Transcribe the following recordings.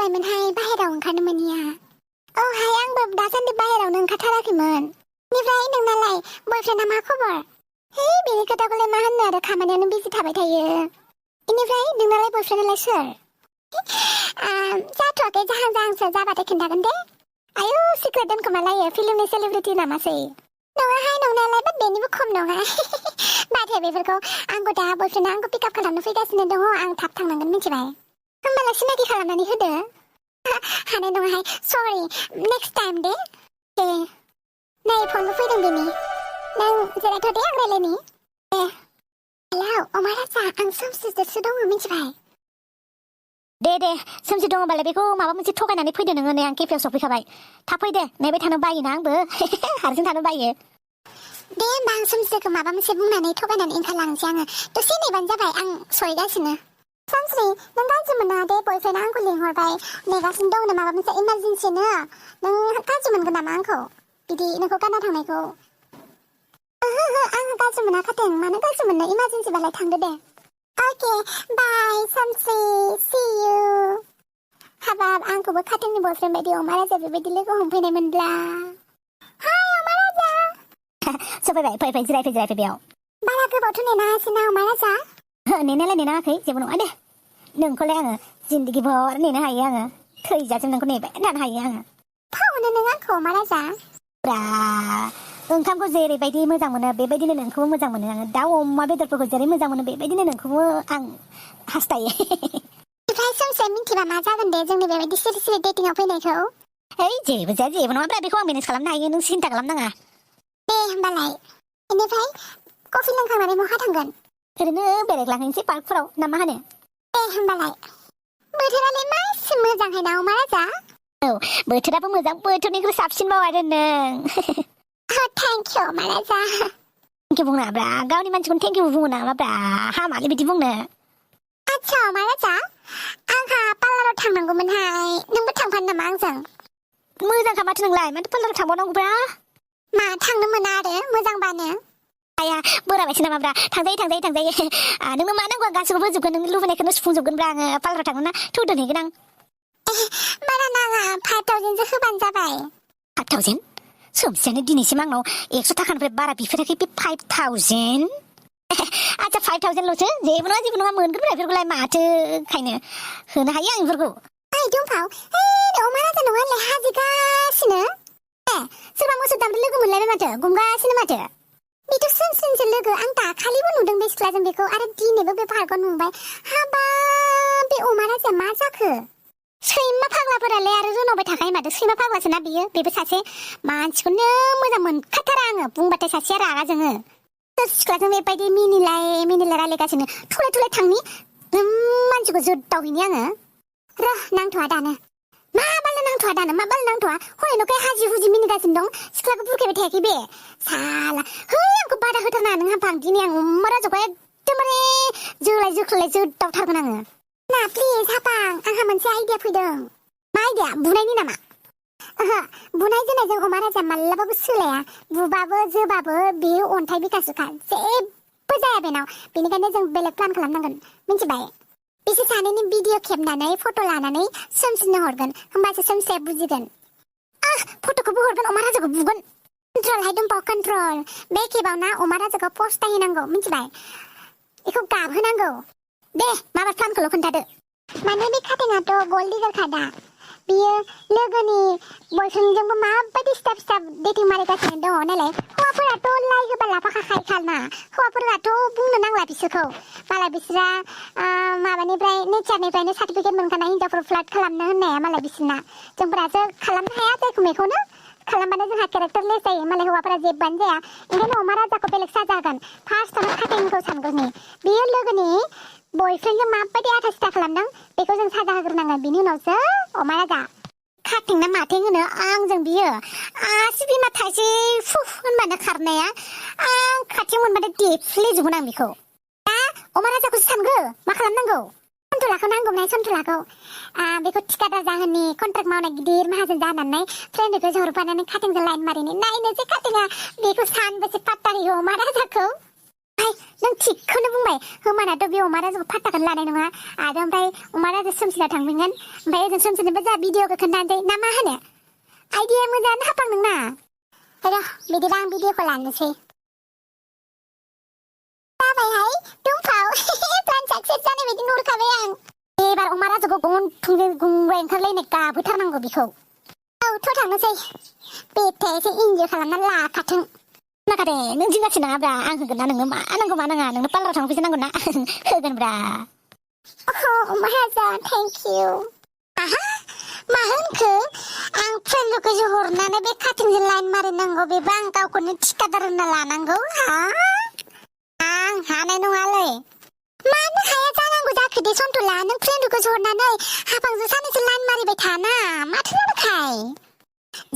जाबायमोनहाय बाहेराव ओंखारनो मोनिया औहाय आंबो दासान्दि बाहेरावनो ओंखारथाराखैमोन निफ्राय नोंनालाय बयफ्रेन्डआ मा खबर हे बेनि खोथाखौलाय मा होननो आरो खामानियावनो बिजि थाबाय थायो इनिफ्राय नोंनालाय बयफ्रेन्डआलाय सोर जाथ'वाखै जाहां जाहांसो जाबाथाय खिन्थागोन दे आयौ सिक्रेट दोनखोमालायो फिल्मनि सेलिब्रिटि नामासै नङाहाय नंनायालाय बाट बेनिबो खम नङा बाथो बेफोरखौ आंखौ दा बयफ्रेन्डआ आंखौ पिकआप खालामनो फैगासिनो दङ आं थाब थांनांगोन मिथिबाय होमबालाय सिनाखि खालामनानै होदो हानाय नङाहाय सरि नेक्स्ट टाइम दे दे नै फनबो फैदों बेनि नों जिरायथ' दे आं रायलायनि दे हेलौ अमा राजा आं सोमसिजोंसो दङ मिथिबाय दे सोमसि दङबालाय बेखौ माबा मोनसे थगायनानै फैदो नोङो नै आं केफेआव सफैखाबाय थाब फैदे नेबाय थानो बायोना आंबो हारसिं थानो बायो दे होमबा आं सोमसिखौ माबा मोनसे बुंनानै थगायनानै ओंखारलांसै आङो दसे नेबानो जाबाय आं सहैगासिनो सानस्रि नों गाज्रि मोना दे बयफ्रेन्डआ आंखौ लिंहरबाय नेगासिनो दंनो माबा मोनसे इमारजेन्सिनो नों गाज्रि मोनगोन नामा आंखौ बिदि नोंखौ गानना थांनायखौ ओहो आङो गाज्रि मोनाखै मानो गाज्रि मोननो इमारजेन्सिबालाय थांदो दे अके बाय सानस्रि सी यू हाबाब आंखौबो खाथिंनि बयफ्रेन्ड बायदि अमा राजा बेबायदि लोगो हमफैनाय मोनब्ला हाय अमा राजा सफैबाय फै जिरायफै बेयाव बारा गोबावथ' नेनाङासै ना अमा राजा नेनायालाय नेनाङाखै जेबो नङा दे नोंखौलाय आङो जिन्दगि भर नेनो हायो आङो थैजासिम नोंखौ नेबाय थानो हायो आङो फावनो नों आंखौ अमा राजा ब्रा ओंखामखौ जेरैबायदि मोजां मोनो बेबायदिनो नोंखौबो मोजां मोनो आङो दाउ अमा बेदरफोरखौ जेरै मोजां मोनो बेबायदिनो नोंखौबो आं हास्थायो ओमफ्राय सोमसे मिन्थिबा मा जागोन दे जोंनि बेबायदि सिरि सिरि डेटिंआव फैनायखौ ओइ जेबो जाया जेबो नङाब्रा बेखौ आं मेनेज खालामनो हायो नों सिन्था खालामनाङा दे होमबालाय बेनिफ्राय कफि लोंखांनानै बहा थांगोन ओरैनो बेरायग्लांहैनोसै पार्कफोराव ना मा होनो दे होमबालाय बोथोरालाय मा एसे मोजांहाय ना अमा राजा औ बोथोराबो मोजां बोथोरनिख्रुइ साबसिनबाव आरो नों थेंक इउ अमा राजा थेंक इउ बुंनाङाब्रा गावनि मानसिखौनो थेंक इउ बुङो नामाब्रा हामालै बिदि बुंनो आच्छा अमा राजा आंहा पार्लाराव थांनांगौमोनहाय नोंबो थांफानो नामा आंजों मोजांखा माथो नोंलाय माथो पार्लाराव थांबावनांगौब्रा मा थांनो मोना आरो मोजांबानो आया बोराबायसो नामाब्रा थांजायो नोंनो मा नांगौ आं गासैखौबो होजोबगोन नोंनि लुबैनायखौनो सुफुंजोबगोनब्रा आङो पार्लाराव थांनो ना थौ दोनहैगोन आं बारा नाङा 5000सो होबानो जाबाय 5000 सोमसियानो दिनैसिम आंनाव 100 थाखानिफ्राय बारा बिफेराखै बे 5000 आच्छा 5000ल'सो जेबो नङा मोनगोन बेफोरखौलाय माथो खायनो होनो हायो आं बेफोरखौ ओइ दंफाव अमा राजा नङा होनलाय हाजिगासिनो सोरबा मोसौ दामब्रा लोगो मोनलायबाय माथो गुमगासिनो माथो बेथ' सोमसिनसो लोगो आं दाखालिबो नुदों बे सिख्लाजों बेखौ आरो दिनैबो बे पार्कआव नुबाय हाबा बे अमा राजाया मा जाखो सैमा फाग्लाफोरालाय आरो रोनावबाय थाखायो माथो सैमा फाग्लासो ना बेबो सासे मानसिखौनो मोजां मोनखाथारा आङो बुंबाथाय सासेया रागा जोङो सिख्लाजों बेबायदि मिनिलाय रायलायगासिनो थुलाय थांनि मानसिखौ जोदावहैनि आङो र' नांथ'आ दानो मा बाल नांथ'आ हय न'खाय हाजि हुजि मिनिगासिनो दं सिख्लाखौ बुरखायबाय थायाखै बे साला है आंखौ बादा होथारनाङा नों हाबां दिनै आं अमा राजाखौ एकदमबारे जोलाय जोख्लोलाय जोदावथारगोन आङो ना प्लिज हाबां आंहा मोनसे आइडिया फैदों मा आइडिया बुनायनि नामा ओहो बुनाय जोनायजों अमा राजा मालाबाबो सोलाया बुबाबो जोबाबो बेयो अन्थाइ बिखासोखा जेबो जाया बेनाव बेनिखायनो जों बेलेग प्लान खालामनांगोन मिथिबाय बिसोर सानैनि भिडिअ खेबनानै फट' लानानै सोमसिनो हरगोन होमबासो सोमसिया बुजिगोन फट'खौबो हरगोन अमा राजाखौ बुगोन कन्ट्रल दंबाव कन्ट्रल बे खेबाव ना अमा राजाखौ फस्थायहोनांगौ मिथिबाय बेखौ गाबहोनांगौ दे माबा प्लानखौल' खोन्थादो माने बे खाथेङाथ' गल्ड डिगारखा दा बियो लोगोनि बयफ्रेन्डजोंबो माबायदि स्टाफ डेटिं मारिगासिनो दङ नालाय हौवाफोराथ' लाइ होबा लाफाखाखायोखाना हौवाफोराथ' बुंनो नांला बिसोरखौ मालाय बिसोरा माबानिफ्राय नेचारनिफ्रायनो सार्टिफिकेट मोनखानाय हिनजावफोर फ्लार्ट खालामनो होननाया मालाय बिसोरना जोंफोरासो खालामनो हाया जायखौ मेखौनो खालामबानो जोंहा केरेक्टारलेस जायो मालाय हौवाफोरा जेबबानो जाया ओंखायनो अमा राजाखौ बेलेग साजा होगोन फार्स्टआवनो खाथेंखौ सानग्रोनि बेयो लोगोनि बयफ्रेन्डजों माबायदि आथा सिथा खालामदों बेखौ जों साजा होग्रोनांगोन बिनि उनावसो अमा राजा खाथें ना माथें होनो आंजों बियो आसि बिमा थाइसे फुफ होनबानो खारनाया आं खाथियाव मोनबाथाय देफ्लेजोबगोन आं बेखौ दा अमा राजाखौसो सानग्रो मा खालामनांगौ सन्थुलाखौ नांगौमोन सन्थुलाखौ बेखौ थिकादार जाहोननि कन्ट्राक्ट मावनाय गिदिर माहाजोन जानानै फ्रेन्डखौ जहरफानानै खाथेंजों लाइन मारिनो नायनोसै खाथेङा बेखौ सानबेसे पात्ता होयो अमा राजाखौ नों थिगखौनो बुंबाय होमानाथ' बे अमा राजाखौ फात्ताखौनो लानाय नङा आरो ओमफ्राय अमा राजा सोमजिना थांफिनगोन ओमफ्राय ओजों सोमजिनोबो जा भिडिअखौ खोन्थानोसै ना मा होनो आइडिया मोजाङानो हापां नोंना र' बिदिबा आं भिडिअखौ लानोसै जाबायहाय दुमफाव प्लान साक्सेस जानाय बायदि नुहुरखाबाय आं एबार अमा राजाखौ गन्थंजों गुंग्राय ओंखारलायनाय गाबहोथारनांगौ बेखौ थ' थांनोसै बेथाया एसे इन्जय खालामना लाखाथों नागादे नों जिंगासि नाङाब्रा आं होगोन ना नोंनो मा नांगौ मा नाङा नोंनो पार्लाराव थांनो फैसा नांगौ ना होगोनब्रा अमा राजा थेंक इउ आहा मा होनखो आं फ्रेन्डखौ हरनानै बे काटिंजों लाइन मारिनांगौ बेबो आं गावखौनो थिकादार होनना लानांगौ हा आं हानाय नङालै मानो हाया जानांगौ जाखो दे सन्थला नों फ्रेन्डखौ हरनानै हाफांजों सानैसो लाइन मारिबाय थाना माथो जादोंखाय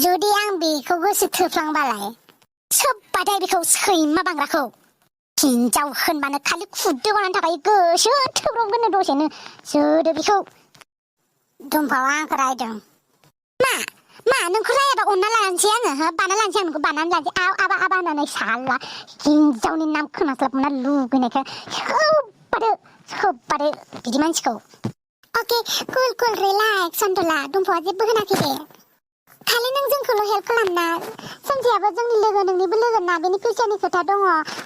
जुदि आं बेखौ गोसो थोफ्लांबालाय सोब्बाथाय बेखौ सैमा बांग्राखौ हिन्जाव होनबानो खालि खुदो गनानै थाखायो गोसो थोब्रबगोननो दसेनो जोदो बेखौ दुमफावा आंखौ रायदों मा नोंखौ रायाबा अनना लानोसै आङो बाना लानोसै आं नोंखौ बानानै लानोसै आबा आबा होननानै साला हिन्जावनि नाम खोनास्लाबना लुगैनायखौ सोब्बादो बिदि मानसिखौ अके कुल रिलेक्स सन्थला दुमफावा जेबो होनाखै दे खालि नों जोंखौल' हेल्प खालामना सोमजियाबो जोंनि लोगो नोंनिबो लोगो ना बेनि फैसानि खोथा दङ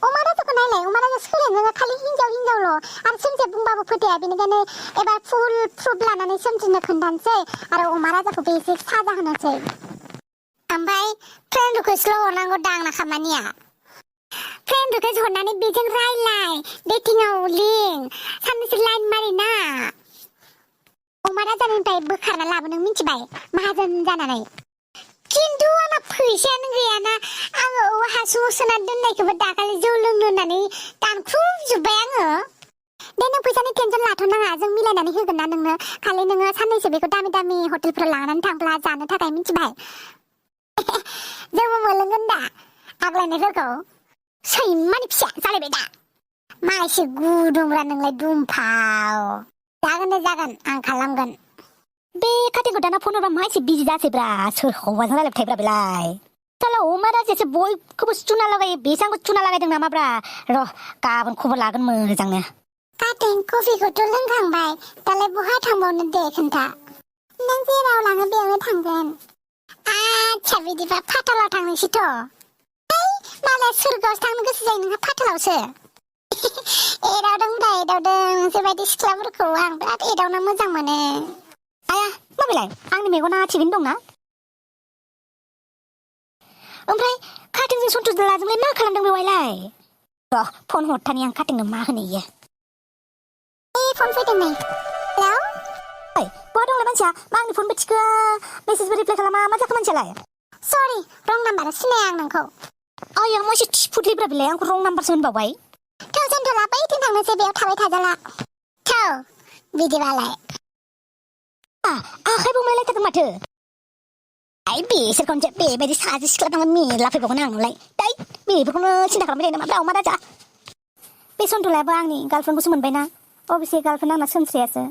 अमा राजाखौ नायलाय अमा राजा सोलाय नोङो खालि हिन्जावल' आरो सोमजिया बुंबाबो फोथाया बेनिखायनो एबार फुल प्रुफ लानानै सोमजिनो खोन्थानोसै आरो अमा राजाखौ बे एसे साजा होनोसै ओमफ्राय फ्रेन्ड रिकुवेस्टल' हरनांगौ दा आंना खामानिया फ्रेन्ड रिकुवेस्ट हरनानै बेजों रायलाय डेटिंआव लिंक साननैसो लाइन मारिना अमा राजानिफ्राय बोखारना लाबोनो मिथिबाय माहाजोन जानानै खिन्थु आंना फैसायानो गैयाना आङो औवा हासुङाव सोना दोननायखौबो दाखालि जौ लोंनो होननानै दानख्रुबजोब्बाय आङो दे नों फैसानि टेनसन लाथ'नाङा जों मिलायनानै होगोन ना नोंनो खालि नोङो साननैसो बेखौ दामि दामि हटेलफोराव लानानै थांब्ला जानो थाखाय मिथिबाय जोंबो मोनलोंगोन दा आग्लायनायफोरखौ सैमानि फिसा जालायबाय दा मा एसे गुदुंब्रा नोंलाय दुमफाव जागोन दे जागोन आं खालामगोन बे काटिंखौ दाना फन हरबा मा एसे बिजि जासैब्रा सोर हौवाजों रायलायबाय थायोब्रा बेलाय साला अमा राजायासो बयखौबो चुना लागायो बेसो आंखौ चुना लागायदों नामाब्रा र' गाबोन खबर लागोन मोजांनो काटिं कफिखौथ' लोंखांबाय दालाय बहा थांबावनो दे खोन्था नों जेराव लाङो बेयावनो थांगोन आच्छा बिदिबा फाथालाव थांनोसैथ' मालाय सोरगोआवसो थांनो गोसो जायो नोंहा फाथालावसो एदावदों नोंसोरबायदि सिख्लाफोरखौ आं बिराद एदावनो मोजां मोनो आया माबेलाय आंनि मेगना थिगैनो दंना ओमफ्राय काटिंजों सन्थुजों लाजोंलाय मा खालामदों बेवहायलाय र' फन हरथानि आं काटिंनो मा होनो इयो फन फैदों नै हेलौ बहा दंलाय मानसिया मा आंनि फनबो थिखोआ मेसेजबो रिप्लाय खालामा मा जाखो मानसियालाय सरि रं नाम्बार सिनाया आं नोंखौ आया मा एसे थिफुदलिब्रा बेलाय आंखौ रं नाम्बारसो होनबावबाय थौ सन्थला बैथिं थांनोसै बेयाव थाबाय थाजाला थौ बिदिबालाय आखाइ बुंलायलायथारदों माथो आइ बेसोरखौनोसो बेबायदि सासे सिख्ला थांबा मेरला फैबावगोन आं नोंलाय दै बेफोरखौनो सिन्था खालामबाय थायो नामा अमा राजा बे सन्थलायाबो आंनि गार्लफ्रेन्डखौसो मोनबायना अबेसे गार्लफ्रेन्ड आंना सोमस्रियासो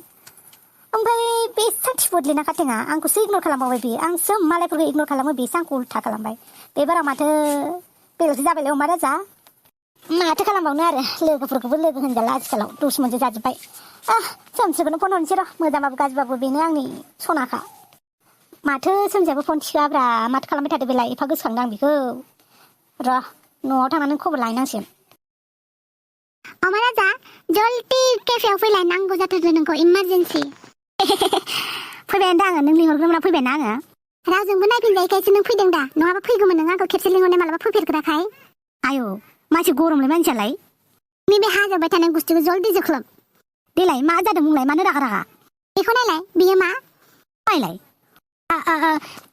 ओमफ्राय बे सान्थि बदलिना काटिंआ आंखौसो इगनर खालामबावबाय बियो आंसो मालायफोरखौ इगनर खालामो बेसो आंखौ उल्था खालामबाय बे बाराव माथो बेल'सो जाबायलाय अमा राजा माथो खालामबावनो आरो लोगोफोरखौबो लोगो होनजाला आथिखालाव दुसमनसो जाजोब्बाय सोमस्रिखौनो फन हरनोसै र' मोजांबाबो गाज्रिबाबो बेनो आंनि सनाखा माथो सोमजियाबो फन थिखोआब्रा माथो खालामबाय थादो बेलाय एफा गोसोखांदों आं बेखौ र' न'आव थांनानै खबर लायनांसिगोन अमा राजा जल्दि केफेआव फैलाय नांगौ जाथारदों नोंखौ इमारजेन्सि फैबायानो दा आङो नों लिंहरग्रोमोना फैबायना आङो रावजोंबो नायफिनजायैखायसो नों फैदों दा नङाबा फैगौमोन नों आंखौ खेबसे लिंहरनाय मालाबा फैफेरग्राखाय आयौ मानसि गरमलै मानसियालाय नैबे हाजोबाय थानाय गुस्थिखौ जल्दि जोख्लोब देलाय मा जादों बुंलाय मानो रागा रागा बेखौ नायलाय बियो मा नायलाय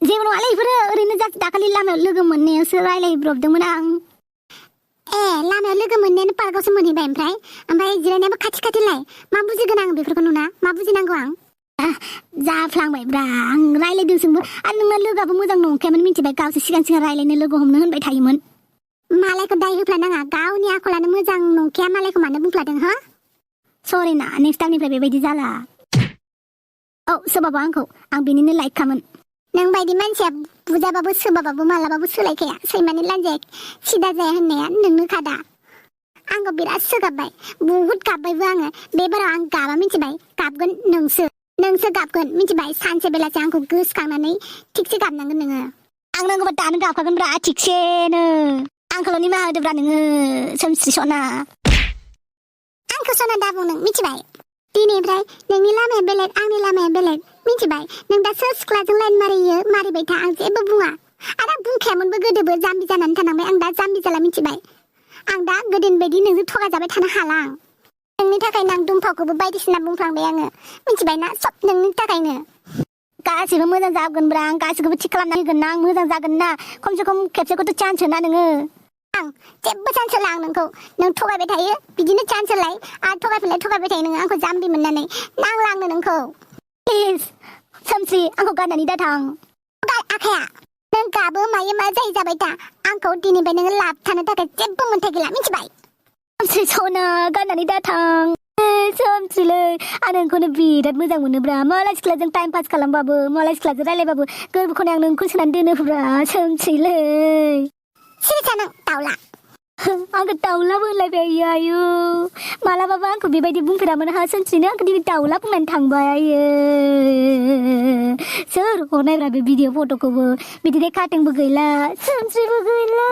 जेबो नङालै बेफोरो ओरैनो जास्ट दाखालि लामायाव लोगो मोननायावसो रायलायब्रबदोंमोन आं ए लामायाव लोगो मोननायानो पार्कआवसो मोनहैबाय ओमफ्राय जिरायनायाबो खाथिलाय मा बुजिगोन आं बेफोरखौ नुना मा बुजिनांगौ आं जाफ्लांबायब्रा आं रायलायदोंसोंबो आरो नोंना लोगोआबो मोजां नंखायामोन मिथिबाय गावसो सिगां रायलायनो लोगो हमनो होनबाय थायोमोन मालायखौ दाय होफ्लानाङा गावनि आखलानो मोजां नंखाया मालायखौ मानो बुंफ्लादों हो सरि ना नेक्स्ट टाइमनिफ्राय बेबायदि जाला औ सोबाबो आंखौ आं बेनिनो लाइकखामोन नों बायदि मानसिया बुजाबाबो सोबाबाबो मालाबाबो सोलायखाया सैमानि लान्जाया सिदा जाया होननाया नोंनो खादा आंखौ बिराद सोगाबबाय बुहुद गाबबायबो आङो बेबाराव आं गाबा मिथिबाय गाबगोन नोंसो गाबगोन मिथिबाय सानसे बेलासे आंखौ गोसोखांनानै थिगसे गाबनांगोन नोङो आं नांगौबा दानो गाबखागोनब्रा थिगसेनो आंखौल' निमाहा होदोब्रा नोङो सोमस्रि सना आंखौ सना दा बुं नों मिथिबाय दिनैनिफ्राय नोंनि लामाया बेलेग आंनि लामाया बेलेग मिथिबाय नों दा सोर सिख्लाजों लाइन मारिबाय था आं जेबो बुङा आरो आं बुंखायामोनबो गोदोबो जाम्बि जानानै थानांबाय आं दा जाम्बि जाला मिथिबाय आं दा गोदोनि बायदि नोंजों थगाजाबाय थानो हाला आं नोंनि थाखायनो आं दुमफावखौबो बायदिसिना बुंफ्लांबाय आङो मिथिबाय ना सब नोंनि थाखायनो गासिबो मोजां जागोनब्रा आं गासिखौबो थिग खालामना होगोन ना आं मोजां जागोन ना खमसे खम खेबसेखौथ' चान्स होना नोङो आं जेबो चान्स होला आं नों थगायबाय थायो बिदिनो चान्स होलाय आरो थगायबाय थायो नोङो आंखौ जाम्बि मोननानै नांला आंनो नोंखौ प्लिज सोमस्रि आंखौ गारनानै दा थां आखाया नों गाबो मायो मा जायो जाबाय दा आंखौ दिनैफ्राय नोङो लाबथानो थाखाय जेबो मोन्थाय गैला मिथिबाय सोमस्रि सना गारनानै दा थां सोमस्रिलै आं नोंखौनो बिराद मोजां मोनोब्रा मालाय सिख्लाजों टाइम पास खालामबाबो मालाय सिख्लाजों रायलायबाबो गोरबोखौनो आं नोंखौ सोनानै दोनोब्रा सोमस्रिलै सिरिथा नों दाउला आंखौ दाउलाबो होनलायबाय आयु मालाबाबो आंखौ बेबायदि बुंफेरामोन हा सोमस्रिनो आंखौ दिनै दाउला बुंनानै थांबाय आयो सोर हरनायब्रा बे भिडिअ फट'खौबो बिदिनो काटिंबो गैला सोमस्रिबो गैला